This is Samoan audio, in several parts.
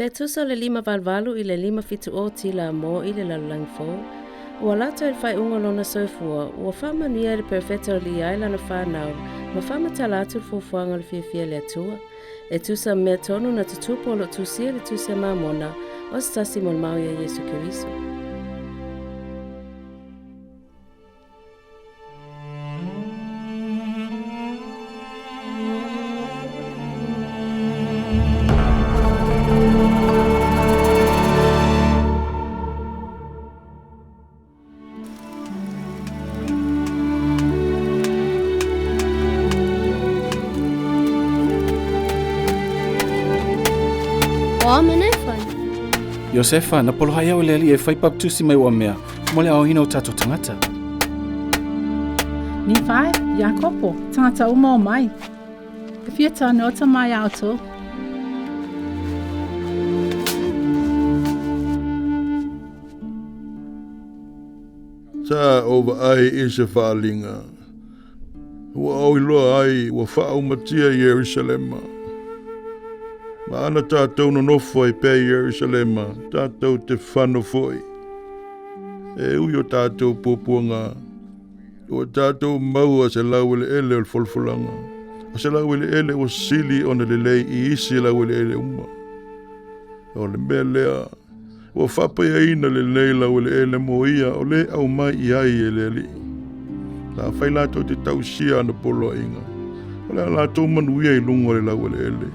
Pe tusa o le 588 i le 570 tila mo i le lalolagi fou, ua lata i le faaiuga o lona soifua, ua faamanuia e le Perofeta o Alii lana fanau ma faamatala atu le fuafuaga o le fiafia i le Atua. E tusa ma mea tonu na tutupu o lo o tusia i le Tusi a Mamona, o se tasi molimau ia Iesu Keriso. O a mea nei fai? Iosefa, na poloha au e le Alii e fai baptusi mai ua mea, mo le aoina o tatou tagata. Nifai, Iakopo, tagata uma o mai. E fia tānota mai a outou. Sa ou vaai i se faaaliga, ua ou iloa ai ua faaaumatia Ierusalema. Ma ana tatou nonofo ai pea i Ierusalema, tatou te fano foi. E ui o tatou puapuaga, ua tatou maua se laueleele o le folafolaga, o se laueleele ua sili ona lelei i isi laueleele uma. O le mea lea, Ua faapaiaina lenei laueleele mo ia o le aumai i ai e le Alii. Sa fai latou te tausia ana poloaiga, o le a latou manuia i luga o le laueleele.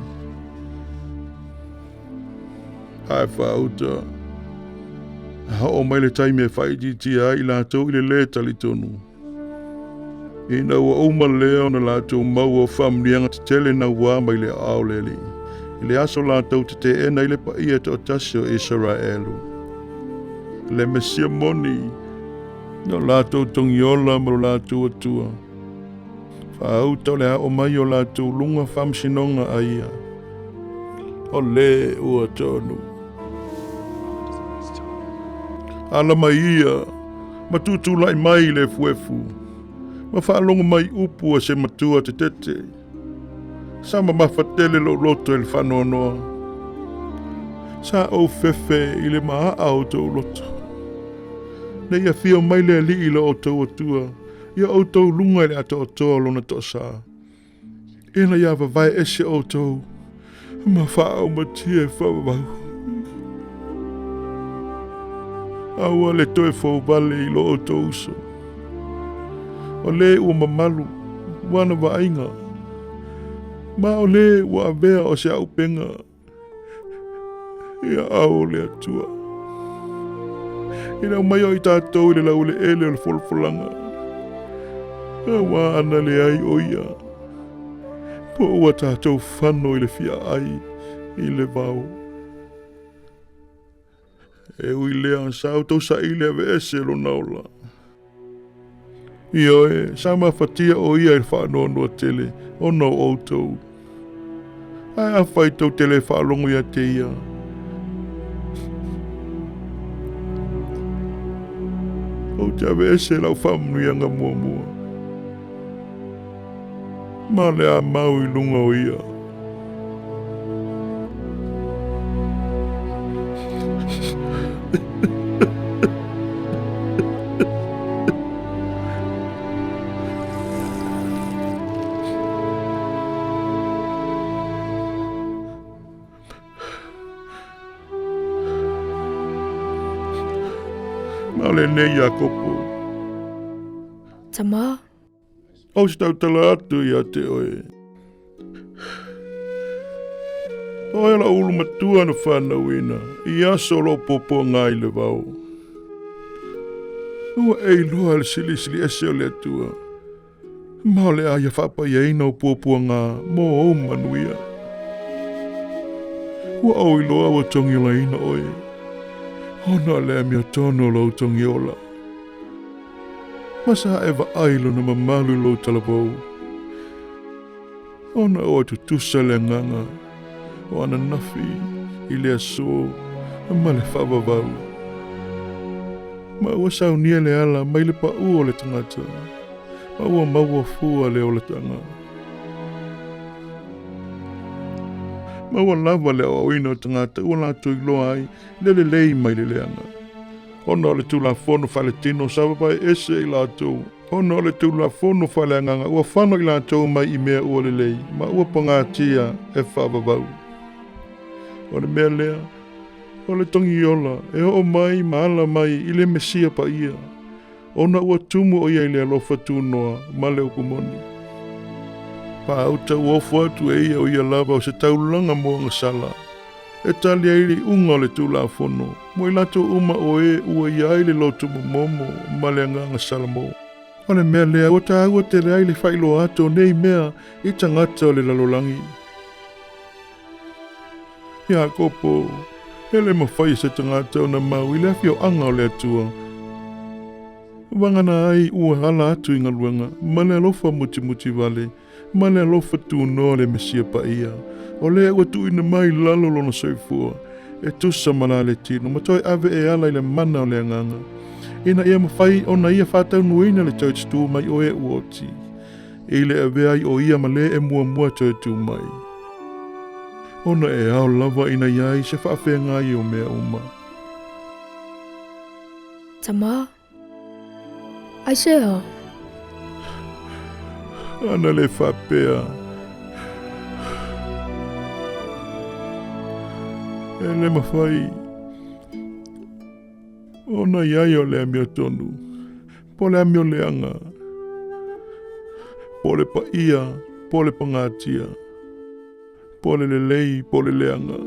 Ae faauta, a oo mai le taimi e faaitiitia ai i latou i le lē talitonu, Ina ua uma lea ona latou maua o faamanuiaga tetele naua mai le aao o le Alii, i le aso latou te teena ai le paia toatasi o Isaraelu, le Mesia moni, lo latou togiola ma lo latou Atua. Faauta o le a oo mai o latou luga faamasinoga a ia, o le ua tonu. Ala mai ia ma tutulai mai i le efuefu, ma faalogo mai upu a se matua tetete. Sa mamafa tele lou loto i le faanoanoa. Sa ou fefe i le maaa o outou loto. Ne i afio mai le Alii lo outou Atua ia outou luga i le atoatoa o lona toasa. Ina ia vavae ese outou ma faaaumatia e faavavau. Aua le toe fouvale i lo outou uso. O le ua mamalu ua ana vaaiga, ma o le ua avea o se auupega i aao o le Atua. I le aumai o i tatou i le laueleele o le folafolaga, auā ana leai o ia, po ua tatou fano i le fiaai i le vao. E ui lea, sa outou saili aveese lona ola. Ioe, sa mafatia o ia i le faanoanoa tele ona o outou. Ae afai tou te le faalogo ia te ia, ou te aveese lau faamanuiaga muamua, ma o le a mau i luga o ia. Ma o lenei Iakopo. Tama. Ou te tautala atu ia te oe. O oe lou ulu matua na fanauina, i aso o lou puapuaga i le vao. Ua e iloa le silisili ese o le Atua, ma o le a ia faapaiaina ou puapuaga mo ou manuia. Ua ou iloa ua togiolaina oe, ona o le amiotonu o lou togiola. Ma sa e vaai lona mamalu i lou talavou, ona ua tutusa le agaga o ananafi i le aso ma le faavavau. Ma ua saunia le ala mai le paʻu o le tagata, ma ua maua fua le olataga. Ma ua lava le aoaoina o tagata ua latou iloa ai le lelei mai le leaga. Ona o le Tulafono faaletino sa vavae ese i latou, ona o le Tulafono faaleagaga ua fano i latou mai i mea ua lelei ma ua pagatia e faavavau. O le mea lea, o le togiola e oo mai ma ala mai i le Mesia Paia, ona ua tumu ʻo ia i le alofa tunoa ma le upu moni. Paauta ua ofo atu e ia o ia lava o se taulaga moagasala e tali ai le iuga o le Tulafono mo i latou uma o e ua i ai le loto momomo ma le agaga salamo. O le mea lea ua taua tele ai le faailoa atu o nei mea i tagata o le lalolagi. Iakopo, e le mafai e se tagata ona mau i le afioaga o le Atua. Vagana ai ua ala atu i galuega ma le alofa mutimuti vale ma le alofa tunoa le Mesia Paia, o lea ua tuuina mai i lalo lona soifua e tusa ma la le tino ma toe ave e ala i le mana o le Agaga, ina ia mafai ona ia faataunuuina le toe tutū mai o e ua oti. I le avea ai o ia ma le e muamua toe tu mai. Ona e ao lava ina i ai se faafeagai o mea uma. Tama, aisea? Ana le faapea. E le mafai ona i ai o le amiotonu, po o le amioleaga, po o le paia, po o le pagatia, po o le lelei, po o le leaga.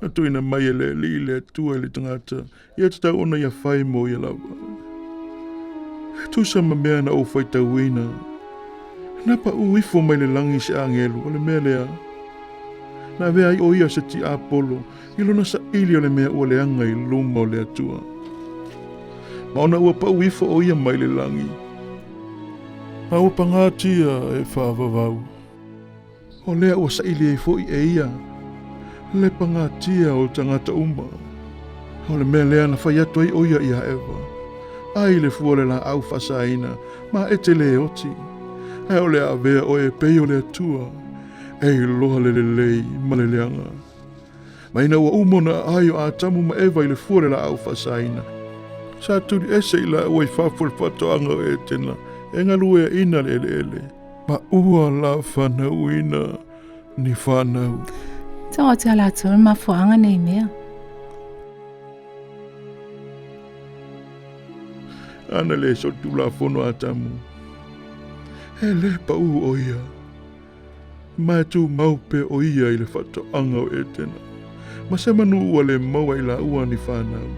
Na tuuina mai e le Alii le Atua i le tagata, ia tatau ona ia fai mo ia lava. E tusa ma mea na ou faitauina, na paʻu ifo mai le lagi se agelu, o le mea lea, na avea ai ʻo ia se tiapolo i lona saili o le mea ua leaga i luma o le Atua. Ma ona ua pau ifo ʻo ia mai le lagi, a ua pagatia e faavavau, o lea ua saili ai foi e ia le pagatia o tagata uma. O le mea lea na fai atu ai ʻo ia iā ʻEva, ʻAi le fua o le lāʻau faasaina, ma e te lē oti, ae o le a avea ʻoe e pei o le Atua, e iloa le lelei ma le leaga. Ma ina ua uma ona aai o Atamu ma Eva i le fua o le laau faasaina, sa tuli ese i laua i fafo o le faatoaga o Etena e galueaina le eleele, ma ua la fanauina ni fanau. Tau atu ia latou le mafuaaga nei mea. Ana le solitulafono a Atamu, e le pau o ia. Ma e tumau pea ʻo ia i le faatoaga o Etena, ma se manu ua le maua i lāua ni fanau.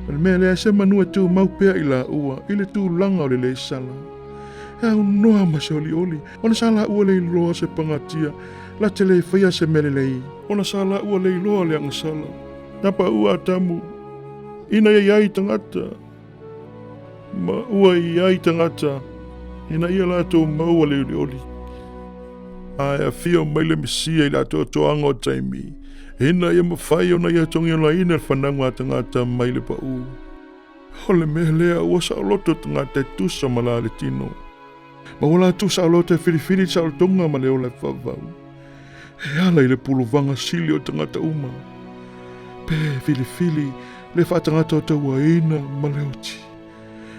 O le mea lea, se manu e tumau pea i lāua i le tulaga o le lē sala. E aunoa ma se olioli, ona sa lāua le iloa se pagatia, la te le faia se mea lelei, ona sa lāua le iloa le agasala. Na paʻu Atamu, ina ia i ai tagata. Ma ua i ai tagata ina ia latou maua le olioli. A e afio mai le Mesia i le atoatoaga o taimi, ina ia mafai ona ia togiolaina le fanauga a tagata mai le paʻu. O le mea lea ua saoloto tagata e tusa ma la le tino. Ma ua latou saoloto e filifili le saolotoga ma le ola e faavavau. E ala i le puluvaga sili o tagata uma, pe filifili le faatagataotauaina ma le oti,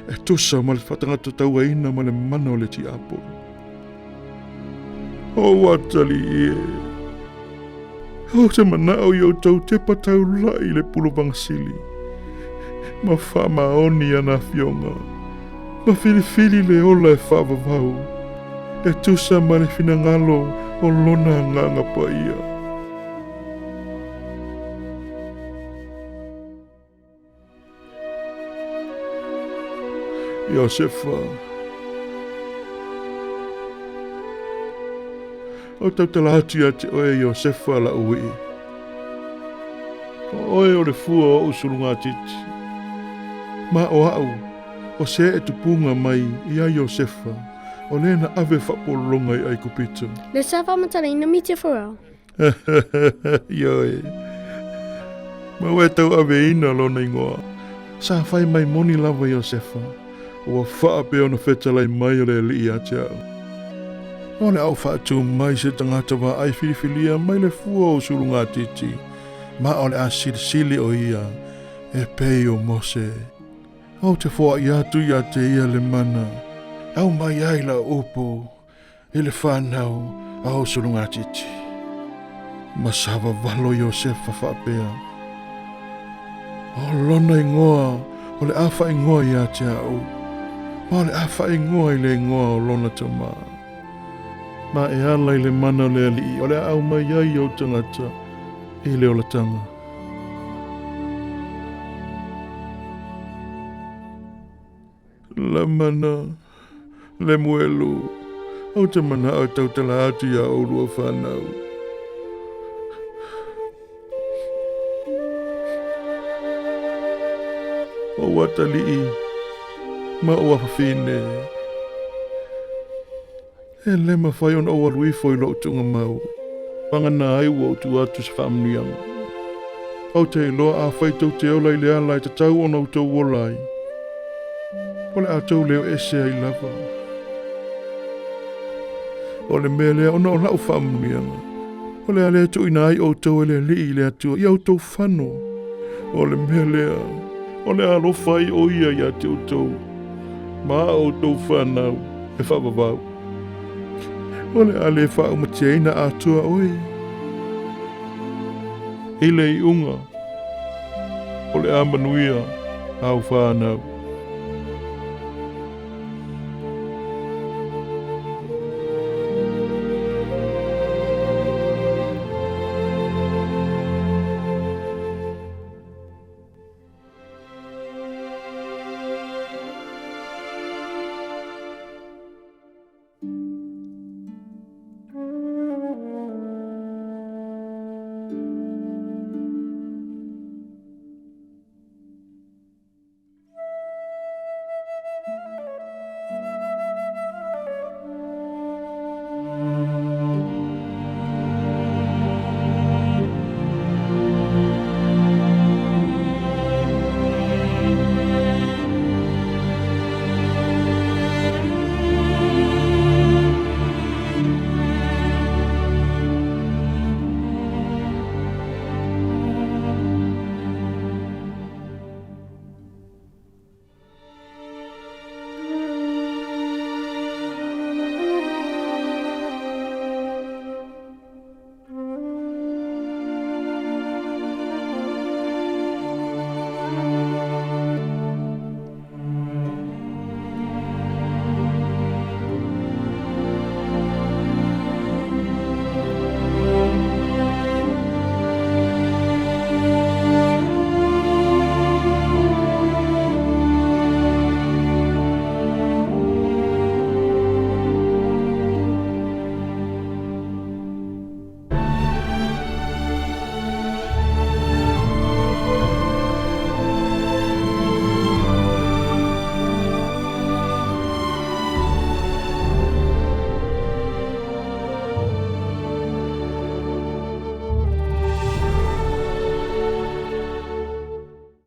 e tusa ma le faatagataotauaina ma le mana o le tiapolo. O atalii e, ou te manao i outou tepa taula'i i le puluvaga sili, ma faamaoni ana afioga, ma filifili le ola e faavavau, e tusa ma le finagalo o Lona Agaga Paia. Iosefa. O tautala atu ia te oe Iosefa la'u uii. O oe o le fua o o'u sulugatiti. Ma o a'u, O se e tupuga mai iā Iosefa, o lea na ave faapolologa i Aikupito. Lea sa faamatalaina miti a Farao. Ioe. Ma ua e tauaveina lona igoa. Sa fai mai moni lava Iosefa, ua faa pea ona fetalai mai o le Alii ia te au. O le a ou faatu mai se tagata vaai filifilia mai le fua o sulugatiti, ma o le a silisili o ia e pei o Mose. Ou te foai atu ia te ia le mana, aumai ai lau upu i le fanau a ou sulugatiti. Ma sa vavalo Iosefa faapea, O lona igoa o le a faaigoa ia te au, ma o le a faaigoa i le igoa o lona tama. Ma e ala i le mana o le Alii o le a aumai ai ou tagata i le olataga. Lamana, Lemuelu, ou te manao e tautala atu iā oulua fanau. O atalii ma ou afafine, E le mafai ona ou alu ifo i lou tuugamau, vagana ai ua ou tuu atu se faamanuiaga. Ou te iloa afai tou te ola i le ala e tatau ona outou ola ai, o le a tou leo ese ai lava. O le mea lea ona o lau faamanuiaga, o le a le tuuina ai outou e le Alii i le Atua i a outou fano. O le mea lea, o le a alofa ai o ia ia te outou ma a outou fanau e faavavau. O le a le faaumatiaina atoa oe i le iuga, o le a manuia au fanau.